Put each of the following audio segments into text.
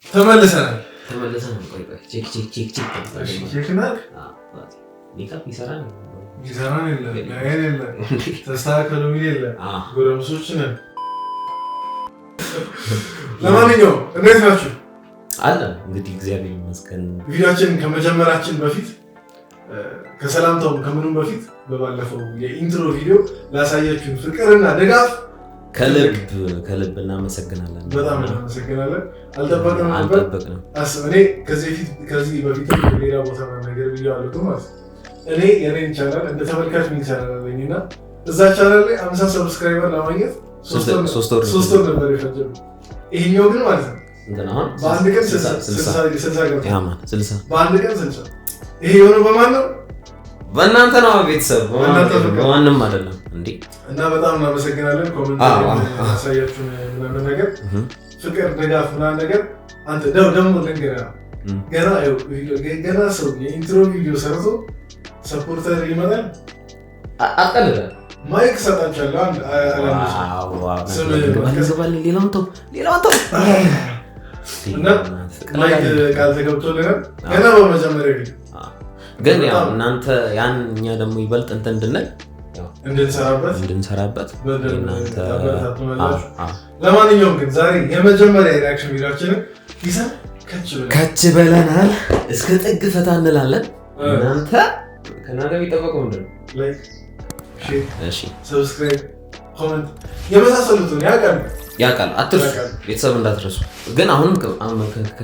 ተመልሰናል። ተመልሰናል። ቆይ ቆይ፣ check check check check። እሺ፣ check እናድርግ። ሜካፕ ይሰራል። ሚዛናን የለ፣ ላይን የለ፣ ተስተካከሉ የሚል የለ፣ ጎረምሶች ነን። ለማንኛውም እንዴት ናችሁ? አለ እንግዲህ፣ እግዚአብሔር ይመስገን። ቪዲዮችን ከመጀመራችን በፊት፣ ከሰላምታውም ከምኑም በፊት፣ በባለፈው የ intro ቪዲዮ ላሳያችሁን ፍቅርና ድጋፍ ከልብ ከልብ እናመሰግናለን። በጣም እናመሰግናለን። አልጠበቅንም ነበር። አልጠበቅንም። አስብ፣ እኔ ከዚህ በፊት ሌላ ቦታ ነገር ብዬዋለሁ ግን ማለት ነው፣ እኔ የኔን ቻናል እንደ ተመልካች ሚል ቻናል አለኝ እና እዛ ቻናል ላይ 50 subscriber ለማግኘት 3 ወር። 3 ወር ነበር የፈጀብኝ። ይሄኛው ግን ማለት ነው እንትን አሁን በአንድ ቀን 60። 60 60 ገብቷል። Yeah man፣ 60። በአንድ ቀን 60። ይሄ የሆነው በማን ነው? በእናንተ ነው ቤተሰብ፣ በእናንተ ፍቅር። በማንም አይደለም እንዴ። እና በጣም እናመሰግናለን። Comment ያሳያችሁን ምናምን ነገር፣ ፍቅር፣ ድጋፍ ምናምን ነገር። አንተ ደግሞ ልንገርህ፣ ገና ይኸው ገና ሰው የ intro ቪዲዮ ሰርቶ supporter ይመጣል። አትቀልድ። Mic ሰጣችኋለሁ። አንድ አላንድ ሰው ስም እንገባለን። ሌላውን ተው፣ ሌላውን ተው። እና mic ቃል ተገብቶልናል ገና በመጀመሪያ ቪዲዮ። ግን ያው እናንተ ያን እኛ ደግሞ ይበልጥ እንትን እንድንል ያው እንድንሰራበት እንድንሰራበት በደንብ እናንተ ታበረታቱናላችሁ። ለማንኛውም ግን ዛሬ የመጀመሪያ የ reaction ቪዲዮችንን ይዘን ከች ብለን ከች በለናል። እስከ ጥግ ፈታ እንላለን። እናንተ ከእናንተ የሚጠበቀው ምንድን ነው? Like፣ share፣ እሺ፣ subscribe፣ comment የመሳሰሉትን ያውቃሉ። ያውቃል። አትርሱ፣ ያውቃል። ቤተሰብ እንዳትረሱ። ግን አሁንም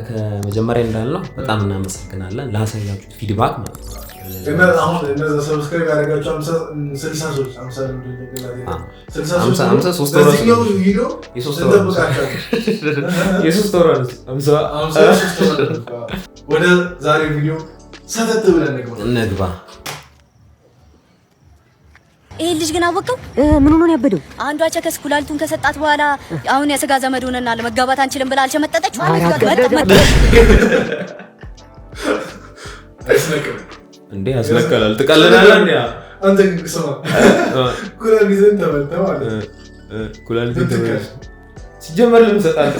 ከመጀመሪያ እንዳልነው በጣም እናመሰግናለን ላሳያችሁት feedback ማለት ነው። እና አሁን እነዛ subscribe ያደረጋቸው 60 ሰዎች፣ 50 ነው ጭንቅላቴ ላይ። 60 ሰዎች 50 3 ወር በዚህኛው ቪዲዮ የ3 ወር እንጠብቃቸዋለን። የ3 ወር 50። 50 3 ወር። ወደ ዛሬ ቪዲዮ ሰተት ብለን እንግባ። እንግባ። ይሄ ልጅ ግን አወቀው። ምን ሆኖ ነው ያበደው? አንዷ ቸከስ ኩላሊቱን ከሰጣት በኋላ አሁን የስጋ ዘመድ ሆነናል መጋባት አንችልም ብላ አልሸመጠጠችው? አይስነቅም። እንዴ ያስነቀላል። ትቀልዳለህ እንዴ? አንተ ግን ስማ፣ ኩላሊትን ተበልተህ ማለት ነው። ኩላሊትን ተበልተህ ሲጀመር ለምን ሰጣት?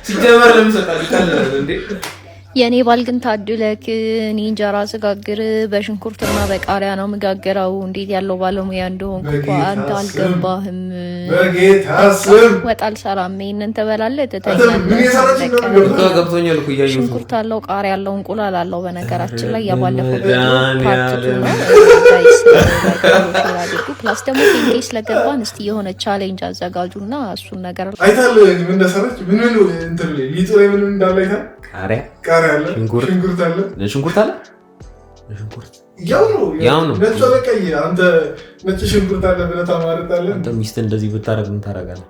ሲጀመር ለምን ሰጣት? ትቀልዳለህ እንዴ? የእኔ ባል ግን ታድለክ፣ እኔ እንጀራ ስጋግር በሽንኩርትና በቃሪያ ነው ምጋገረው። እንዴት ያለው ባለሙያ እንደሆንኩ እኮ በጌታ አንተ ስም። አልገባህም። በጌታ ስም። ወጥ አልሰራም። ይሄንን ትበላለህ፣ አንተ ምን የሰራች ትተኛለህ። እንደሆነ እኮ ገብቶኛል እኮ፣ እያየሁት ነው። ሽንኩርት አለው፣ ቃሪያ አለው፣ እንቁላል አለው። በነገራችን ላይ ያባለፈው part two ነው። መድኃኒዓለም። Guys፣ like፣ share አድርጉ። Plus ደግሞ 10K ስለገባን እስቲ የሆነ challenge አዘጋጁና እሱን ነገር አይታል ምን እንደሰራች፣ ምን ምን እንትን ላይ፣ ሊጡ ላይ ምን ምን እንዳለ አይታል። ቃሪያ፣ ቃሪያ አለ፣ ሽንኩርት። ሽንኩርት አለ። ሽንኩርት አለ፣ ሽንኩርት። ያው ነው። ያው ነው። ነጭ አለ፣ ቀይ። አንተ ነጭ ሽንኩርት አለ ብለህ ታማርጣለህ። አንተ ሚስት እንደዚህ ብታረግ ምን ታረጋለህ?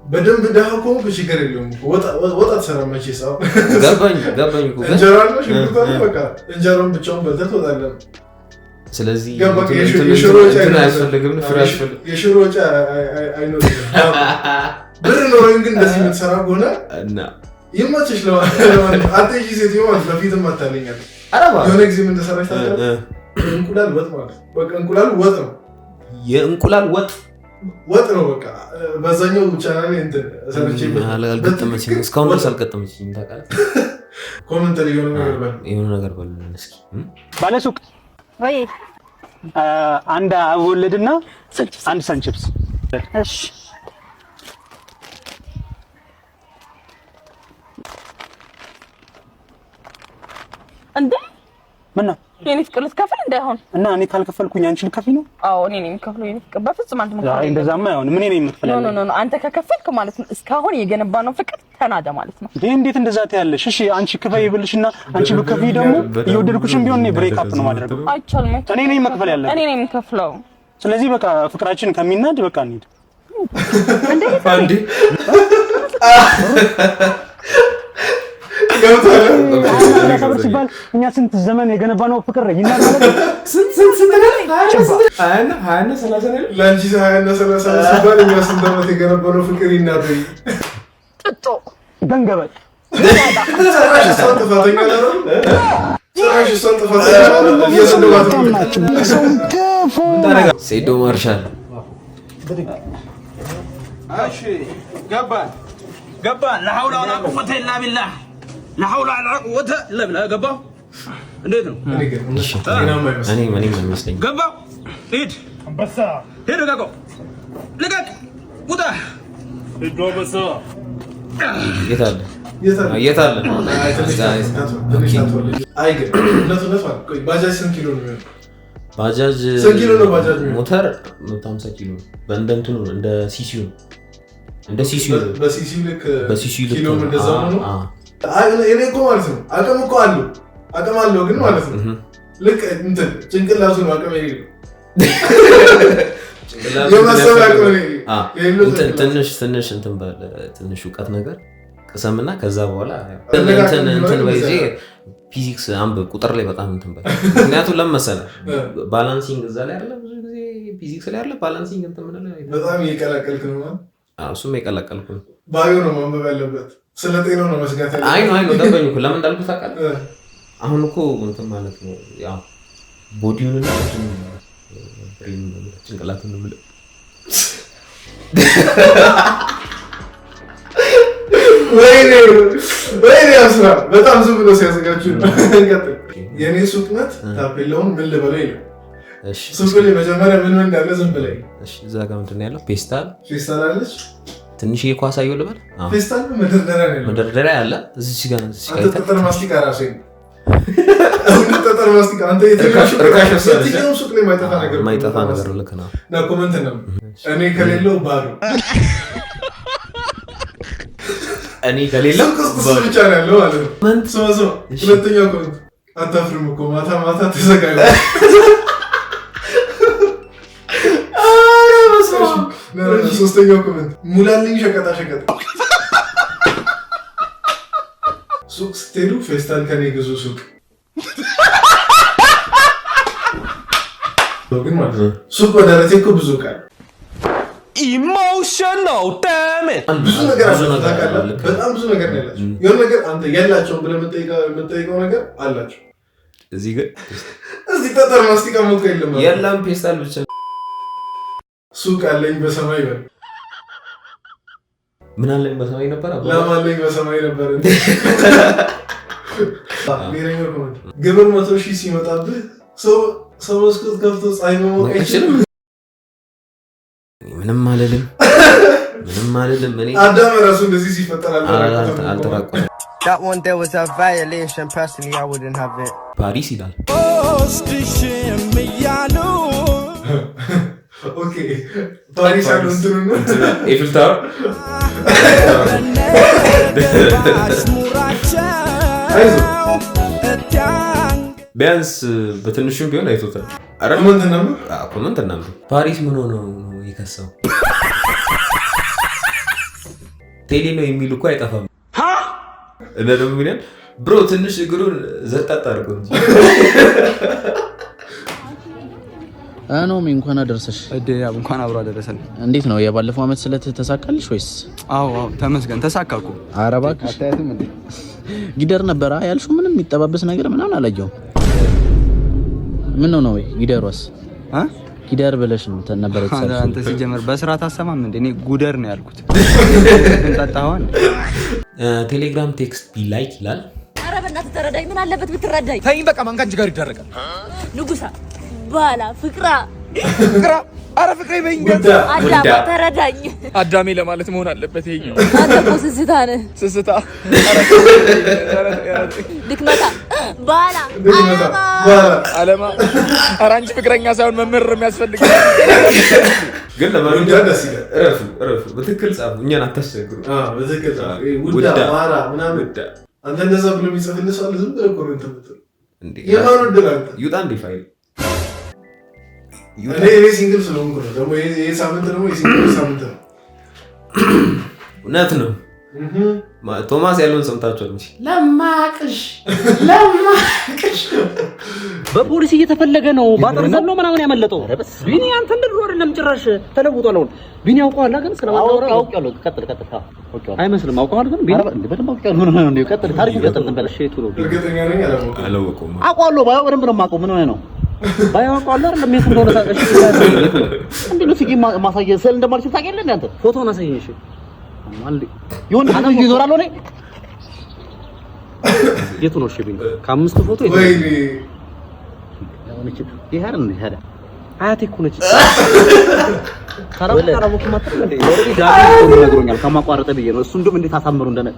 በደንብ ደሃ ከሆንክ ችግር የለውም እኮ። ወጥ አትሰራም መቼስ አሁን። ገባኝ ገባኝ እኮ ግን እንጀራ አለ፣ ሽንኩርት አለ፣ በቃ እንጀራውን ብቻውን በልተህ ትወጣለህ። ስለዚህ ገባ። የሽሮ ወጪ እንትን አይኖርም። አያስፈልግም፣ ፍሬ አያስፈልግም። የሽሮ ወጪ አይኖርም። ብር ኖረኝ ግን እንደዚህ የምትሰራ ከሆነ እና ይመችሽ። ለማንኛውም አንተ ይቺ ሴትዮ ማለት በፊትም አታለኛለች። ኧረ እባክህ። የሆነ ጊዜ ምን እንደሰራች ታውቃለህ? እንቁላል ወጥ ማለት ነው። በቃ እንቁላል ወጥ ነው። የእንቁላል ወጥ። ወጥ ነው በቃ። በዛኛው ቻናል ላይ እንትን ሰርቼበት አልገጠመችኝም፣ እስካሁን ድረስ አልገጠመችኝም። ታውቃለህ? Comment ላይ የሆነ ነገር በል። የሆነ ነገር በሉልን እስኪ። ባለሱቅ፣ ወይ። አንድ አቦወለድና አንድ ሰንቺፕስ። እሺ። እንዴ! ምን ነው? የኔ ፍቅር፣ ልትከፍል እንዳይሆን። እና እኔ ካልከፈልኩኝ አንቺ ልከፊ ነው? አዎ፣ እኔ ነኝ የምከፍለው። የኔ ፍቅር፣ በፍጹም አንተ መክፈል አይ፣ እንደዛማ አይሆንም። እኔ ነኝ የምከፍለው። No, no, no፣ አንተ ከከፈልክ ማለት ነው እስካሁን የገነባነው ፍቅር ተናደ ማለት ነው። እንዴ፣ እንዴት እንደዛ ትያለሽ? እሺ፣ አንቺ ክፈይ ብልሽና አንቺ ብከፊ ደግሞ እየወደድኩሽም ቢሆን እኔ break up ነው ማድረገው። አይቻልም። እኔ ነኝ መክፈል ያለብኝ። እኔ ነኝ የምከፍለው። ስለዚህ በቃ ፍቅራችን ከሚናድ በቃ እንሂድ። አንዴ ገብቶሃል? ሰብር ሲባል እኛ ስንት ዘመን የገነባነው ፍቅር ይናድ ማለት ነው። ስንት ስንት ስንት ነው? 20ና 30 ነው። ለአንቺ 20ና 30 ሲባል እኛ ስንት ዓመት የገነባነው ፍቅር ይናደኝ። ጥጦ። ደንገበል። ጭራሽ እሷን ጥፋተኛ ላደረጉ፣ ጭራሽ እሷን ጥፋተኛ ላደረጉ፣ እየሰደባት ነው። ሴዶ ማርሻል። እሺ፣ ገባን። ገባ لا حول ولا قوة إلا بالله لا حول ولا قوة إلا بالله ገባ። እንዴት ነው? እኔ ግን እውነት ጤናማ አይመስለኝም። እኔም አይመስለኝም። ገባ። ሂድ አንበሳ፣ ሂድ፣ ልቀቀው፣ ልቀቅ፣ ውጣ። የት አለ የት አለ? የት አለ? አይ ትንሽ ትንሽ ታጥቷል። አይ ግን እውነት እውነት ማለት ቆይ ባጃጅ ስንት ኪሎ ነው የሚሆነው? ባጃጅ ስንት ኪሎ ነው ባጃጅ የሚሆነው? ሞተር 150 ኪሎ ነው። በእንደ እንትኑ ነው፣ እንደ CC ው ነው። እንደ CC ው ነው። በ CC ልክ በ CC ው ልክ ኪሎም ነው። እንደዛው ነው። አዎ። አይ እኔ እኮ ማለት ነው አቅም እኮ አለው አቅም አለው ግን ማለት ነው ልክ እንትን ጭንቅላቱ ነው አቅም የሌለው ጭንቅላቱ የማሰብ አቅም አዎ። የሌለው እንትን ጭንቅላት። ትንሽ ትንሽ እንትን በል ትንሽ እውቀት ነገር ቅሰምና ከዛ በኋላ አነጋገር እንትን እንትን ቢኖረኝ በይዜ ይዘራል። ፊዚክስ አንብብ ቁጥር ላይ በጣም እንትን በል። ምክንያቱም ለምን መሰለህ balancing እዛ ላይ አይደለ ብዙ ጊዜ ፊዚክስ ላይ አይደለ balancing እንትን ምንለው በጣም እየቀላቀልክ ነው ማለት አዎ፣ እሱም የቀላቀልኩ ነው። bio ነው ማንበብ ያለበት። ስለ ጤናው ነው መስጋት ያለበት። አይ ነው አይ ነው ገባኝ እኮ ለምን እንዳልኩህ ታውቃለህ? አሁን እኮ እንትን ማለት ነው ያው body ውንና እንትኑን brain ነው የምልህ፣ ጭንቅላቱን ነው የምልህ። ወይኔ ወይኔ አስራ በጣም ዝም ብሎ ሲያዘጋጁ ነው። እንቀጥል። የእኔ ሱቅ ናት ታፔላውን ምን ልበለው ይላል። እሺ ሱቁ ላይ መጀመሪያ ምን ምን እንዳለ ዝም ብለህ እሺ፣ እዛ ጋር ምንድን ነው ያለው? ፔስታል፣ ፌስታል አለች። ትንሽዬ ኳስ አየሁ ልበል። አዎ፣ ፌስታል መደርደሪያ ነው ያለው። መደርደሪያ አለ። እዚች ጋር እዚች ጋር አንተ ጠጠር ማስቲካ ራሱ የለም። እውነት ጠጠር ማስቲካ አንተ የትኛውም ሱቅ ርካሽ መሰለህ? የትኛውም ሱቅ ላይ የማይጠፋ ነገር ነው። የማይጠፋ ነገር ነው። ልክ ነው። እና comment ነው እኔ ከሌለው ባዶ እኔ ከሌለው ሱቅ ውስጥ እሱ ብቻ ነው ያለው ማለት ነው። ስማ ስማ፣ ሁለተኛው comment አታፍርም እኮ ማታ ማታ ተዘጋጅ። ሶስተኛው comment ሙላልኝ ሸቀጣ ሸቀጥ። ሱቅ ስትሄዱ ፌስታል ከኔ ግዙ። ሱቅ ግን ማለት ነው ሱቅ በደረቴ እኮ ብዙ ዕቃ አለ። Emotional damage ብዙ ነገር ብዙ አለ ነገር አለ፣ ታውቃለህ። ልክ ነው። በጣም ብዙ ነገር ነው ያላቸው። የሆነ ነገር አንተ የላቸውም ብለህ የምትጠይቀው ነገር አላቸው። እዚህ ግን እዚህ ጠጠር ማስቲካ ሞካ የለም አለ። የለም ፔስታል ብቻ። ሱቅ አለኝ በሰማይ በል ምን አለኝ በሰማይ ነበር አባ? ላም አለኝ በሰማይ ነበር። ሌላኛው comment ግብር 100,000 ሲመጣብህ ሰው ሰው መስኮት ከፍቶ ፀሐይ መሞቅ አይችልም። ምንም አልልም፣ ምንም አልልም። እኔ አዳም ራሱ እንደዚህ ሲፈጠር አልተራቆተም። አልተራቆተም። That one there was a violation. Personally, I wouldn't have it. ፓሪስ ይላል። Okay ፓሪስ ያለው እንትኑ ነው። Eiffel Tower አይዞህ ቢያንስ በትንሹም ቢሆን አይቶታል። ኧረ comment እናንብብ። አዎ፣ comment እናንብብ። ፓሪስ ምን ሆኖ ነው የከሳው? ቴሌ ነው የሚል እኮ አይጠፋም። እና ደግሞ ምን ይላል? Bro ትንሽ እግሩን ዘርጣጥ አድርገው እንጂ ኖሚ እንኳን አደረሰሽ። እንኳን አብሮ አደረሰን። እንዴት ነው የባለፈው ዓመት ስለት ተሳካልሽ ወይስ? አዎ አዎ፣ ተመስገን ተሳካ እኮ። ኧረ እባክሽ ጊደር ነበረ ያልሽው? ምንም የሚጠባበስ ነገር ምናምን አላየሁም። ምን ነው ነው ጊደሯስ? ጊደር ብለሽ ነው ነበር የተሳልሽው? አንተ ሲጀመር በስርዓት አሰማም እንዴ? እኔ ጉደር ነው ያልኩት። ጠጣኸዋ እንዴ? ቴሌግራም text be like ይላል። ኧረ በእናትህ ተረዳኝ። ምን አለበት ብትረዳኝ? ተይኝ በቃ። ማን ከአንቺ ጋር ይደረጋል? ንጉሳ ባላ ፍቅራ ፍቅራ አረ ፍቅሬ በይኝ ቢያንስ። አዳማ ተረዳኝ። አዳሜ ለማለት መሆን አለበት ይሄኛው። አንተ እኮ ስስታ ነህ። ስስታ ድክመታ ባላ አለማ። ኧረ አንቺ ፍቅረኛ ሳይሆን መምህር ነው የሚያስፈልግ። ግን ለማንኛውም ውዳ ደስ ይላል። እረፉ እረፉ፣ በትክክል ጻፉ። እኛን አታስቸግሩ። አዎ፣ በትክክል ጻፉ። ይሄ ውዳ ማራ ምናምን አንተ እንደዛ ብሎ የሚጽፍልህ ሰው አለ። ዝም ብለህ እኮ ነው እንትን የምትለው። እንዴ የማን ወደድ አንተ? ይውጣ እንዴ ፋይል እኔ single ስለሆንኩ ነው። ደግሞ ይሄ ሳምንት ደግሞ የ single ሳምንት ነው። እውነት ነው። ቶማስ ያለውን ሰምታችኋል መቼ ለማቅሽ ለማቅሽ በፖሊስ እየተፈለገ ነው። ባጠር ዘሎ ምናምን ያመለጠው ቢኒ፣ አንተ እንደ ድሮ አይደለም፣ ጭራሽ ተለውጧል። አሁን ቢኒ ያውቀዋል ግን ስለማታወራ አውቄዋለሁ። ቀጥል ቀጥል። አውቄዋለሁ። አይመስልም። አውቀዋል ግን ቢኒ በደንብ አውቄዋለሁ። ምን ሆነህ ነው? ቀጥል፣ ታሪኩን ቀጥል። ዝም በል። እሺ፣ የቱ ነው ቢኒ? እርግጠኛ ነኝ አላወቀውም። አላወቀውም። አውቀዋለሁ። ባየው በደንብ ነው የማውቀው። ምን ሆነህ ነው? ባየው አውቀዋለሁ አይደለም የቱ እንደሆነ ታውቀሽ። የቱ ነው እንዴት ነው ሲጊ ማሳየት ስዕል እንደማልችል ታውቂያለህ እንዴ አንተ? ፎቶውን አሳየኝ። እሺ የሆነ አንተ ይዞራል ሆነ የቱ ነው? እሺ ቢኒ ከአምስቱ ፎቶ የቱ ነው? ወይኔ ይሄ አይደል እንዴ? ታዲያ አያቴ እኮ ነች። ካላወቅህ ማትል እንዴ? Already ዳግም እኮ ነግሮኛል ከማቋረጠ ብዬ ነው። እሱ እንደውም እንዴት አሳምሩ እንደነ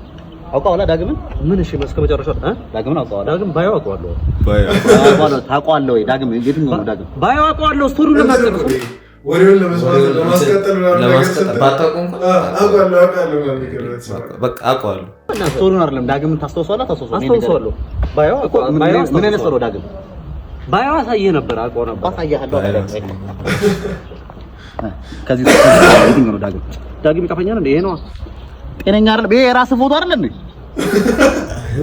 አውቀዋላ ዳግምን ምን? እሺ እስከ መጨረሻው ዳግምን አውቀዋላ ዳግም ባየው አውቀዋለሁ። ታውቀዋለህ ታውቀዋለህ ወይ ዳግም? የትኛው ነው ዳግም? ባየው አውቀዋለሁ። Story ውን ለማስጨረስ ወሬውን ለመስማት ለማስቀጠል ምናምን ነገር ለማስቀጠል ስትል ባታውቀው እንኳን አውቃለሁ አውቃለሁ ምናምን ነገር ትሰማለህ። በቃ አውቀዋለሁ። Story ውን አይደለም ዳግምን ታስታውሰዋለህ? ታስታውሰዋለህ? አስታውሰዋለሁ። ባየው እኮ ምን ባየው ምን አይነት ሰው ነው ዳግም? ባየው አሳይህ ነበር፣ አውቀው ነበር። አሳይሃለሁ። ከዚህ የትኛው ነው ዳግም? ዳግም ይጠፋኛል እንዴ? ይሄ ነዋ። ጤነኛ አይደለም። ይሄ የራስህ ፎቶ አይደለም እንዴ?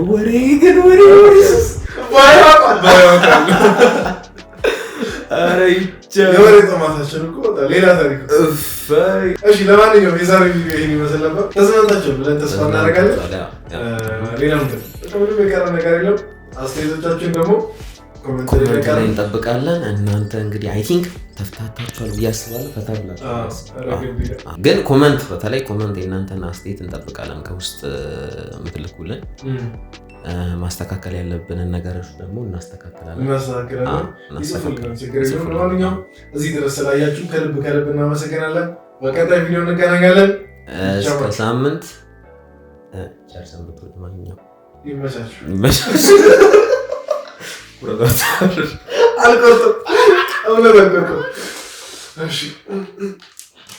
ወሬ ግን ወሬ ባየው አውቃለሁ። ኧረ ይቻላል። የወሬ ጥማታችን እኮ በጣም ሌላ ታሪክ ነው። እሺ ለማንኛውም የዛሬው ቪዲዮ ይሄን ይመስል ነበር። ተዝናንታችሁ ብለን ተስፋ እናደርጋለን። ሌላ ምንድን ነው? በቃ ምንም የቀረ ነገር የለም። አስተያየቶቻችሁን ደግሞ comment ላይ Comment ላይ ቀረ እንጠብቃለን። እናንተ እንግዲህ I think ተፍታታችኋል ብዬ አስባለሁ። ፈታ ብላችኋል። ግን comment፣ በተለይ comment የእናንተን አስተያየት እንጠብቃለን ከውስጥ የምትልኩልን። ማስተካከል ያለብንን ነገሮች ደግሞ እናስተካክላለን እናስተካክላለን። ይጽፉልን፣ ችግር የለውም። ለማንኛውም እዚህ ድረስ ስላያችሁ ከልብ ከልብ እናመሰግናለን። በቀጣይ ቪዲዮ እንገናኛለን። እስከ ሳምንት ቸር ሰንብቱ። ለማንኛውም ይመቻችሁ። ይመቻችሁ። አልቆርጥም፣ እውነት አልቆርጥም። እሺ።